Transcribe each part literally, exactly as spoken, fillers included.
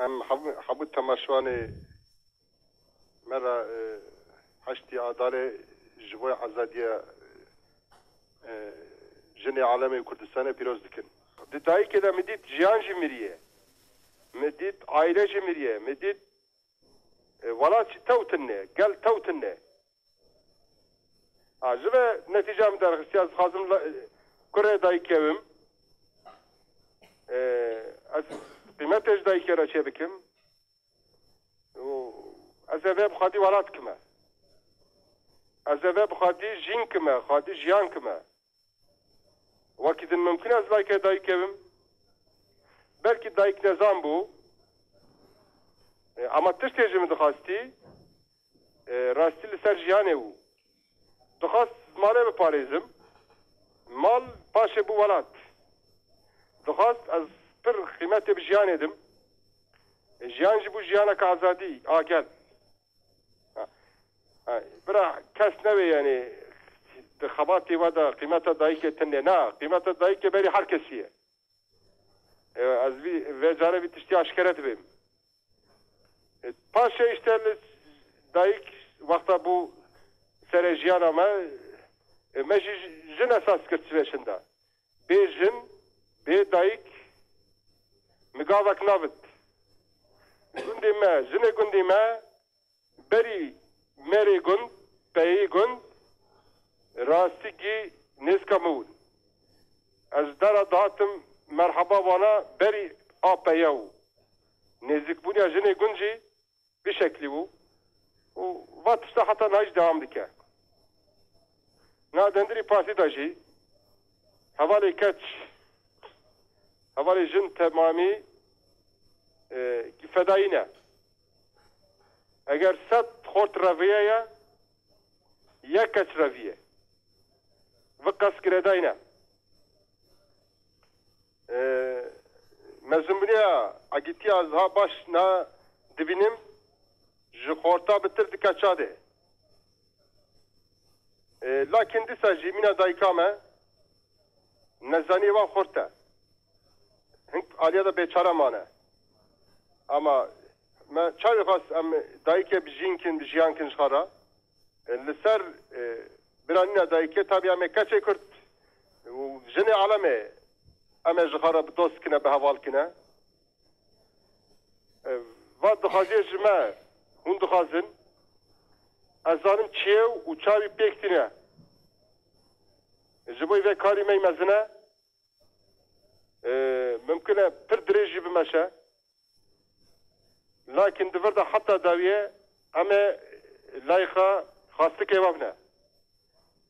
Em hemû, hemû temaşevanê me re, e, heştê Adarê ji bo azadiya, e, jinê alemê Kurdistanê pîroz dikin. Di dayikê de min dît jiyan jî miriye. Min dît aile jî miriye. Min dît, e, welat jî tew tune, gel tew tune. Ha, ji ve netîca min derxistiye, ez dixwazim la-, kurê dayikê bim. E, ez qîmetê ji dayikê re çêbikim. Û ez ê vê bi xwedî welat kime. Ez ê vê bi xwedî jîn kime, xwedî jiyan kime. Wekî din mimkun e ez layikê dayikê bim. Belkî dayik nezan bû. E, ama tiştê ji min dixwastî, e, rastî li ser jiyanê bû. Dixwast malê biparêzim. Mal paşê bû welat. Dixwast ez pir qîmetê bi jiyanê dim. E, jiyan jî bû jiyaneke azadî, a gel. Ha. Ha. Bira kes nebe, yani, di xebatê ve de qîmeta dayikê tune. Na, qîmeta dayikê berî her kesî ye. E, ez vî, vê carê vî tiştî aşkere dibêm. E, paşê işte li dayik wexta bû serê jiyana me, e, me jî jin esas kir çivêşin de. Bê jin, bê dayik, migavek navit. Gundê me, jinê gundê me, berî mêrê gund, peyê gund, rastî gî nêzika min bûn. Ez dara dihatim merheba vana berî a peye û nêzîkbûniya jinê gund jî vî şeklî bû. Û va tişta heta niha jî dewam dike. Na dendirî partî de jî hevalê keç, hevalê jin temamî, e, fedayî ne. Eger sed xort reviye ye, yek keç reviye. Viqas girêdayî ne. E, mezinbûniya egîtiya ez ha baş na dibînim, ji xorta bitir di keça de. E, lakin dîsa jî mîna dayika me, nezanî wan xurt e. Hink aliya de bêçare mane. Ama me çawa xwest em dayikê bi jîn kin, bi jiyan kin ji xwe re? E, li ser, e, biranîna dayikê, tabî em ê keçê Kurd û jinê alemê em ê ji xwe re bi dost kine, bi heval kine. E, va dixwaziye ji me, hûn dixwazin. Ez zanim çi ye û çawa pêk tîne. Ji bo vê karî me mezin e. E, mimkun e pir dirêj jî bimeşe. Lakin di vir de heta dawiyê em ê layîqa xwestikê we bine.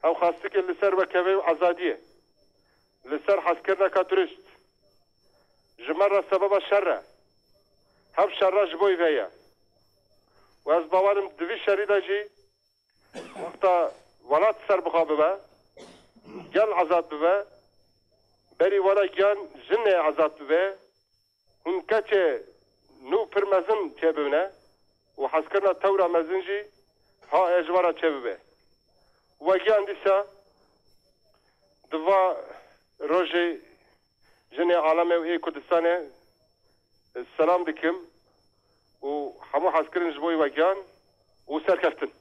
Ew xwestikê li ser wekevê û azadiyê, li ser hezkirineka durist, ji me re sebeba şer e. Hev şer e ji bo vê ye. Û ez bawer im di vî şerî de jî wexta welat serbixwe bibe, gel azad bibe, berî wela giyan jinê azad bibe, hûn keçê nû pir mezin çêbibine û hezkirina tewra mezin jî ha ê ji we re çêbibe. Wegiyan dîsa di va rojê jinê alemê û ê Kurdistanê selam dikim û hemû hezkirin ji bo wegiyan û serkeftin.